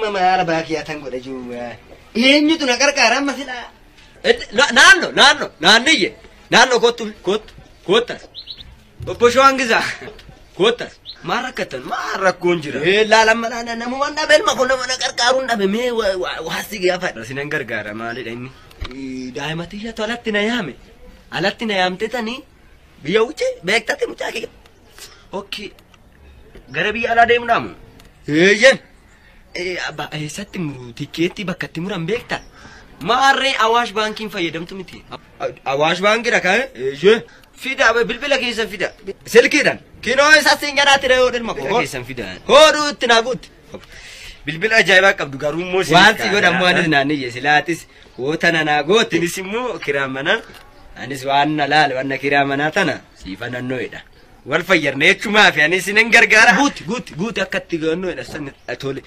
Amma maala baakiyyaa tan godha jiru. Eenyutu na gargaara amma silaa? Naannoo naannoo naanniyye naannoo kottu kottu kottas. Obbo Shawaan Gizaa kottas. Maal rakkatan maal rakkoon jira? Laalamma namumaan dhabe ilma kun nama na gargaaruun dhabe mee waasi gaafa. Sinan gargaara maalidha inni? Daa'ima tiyyatu alatti na yaame. Alatti na yaamte tanii biyya wuce beektati mucaa kiyya. Okay. Gara biyya alaa deemuudhaamu? Eeyyen. Eessatti muru tikkeetti bakka itti muran beekta? Maarree Awaash Baankiin fayyadamtu miti. Awaash Baankiidha kan? Eeyyee. Fida bilbila keessan fida. Silkiidhaan. Kinoo isa siin gadaatti dhayoo dhilma koo. Keessan fida. Hooduu itti naa guutti. Bilbila ajaa'ibaa qabdu garuu immoo Waan si godhamu anis naanniyye silaatis hoota nanaa goote. Innis immoo kiraa manaa. Anis waan na laale waan na kiraa manaa tana siifa nannoodha. Wal fayyadne jechumaa fi anis nan gargaara. Guuti guuti guuti akka itti gannoodha san tole.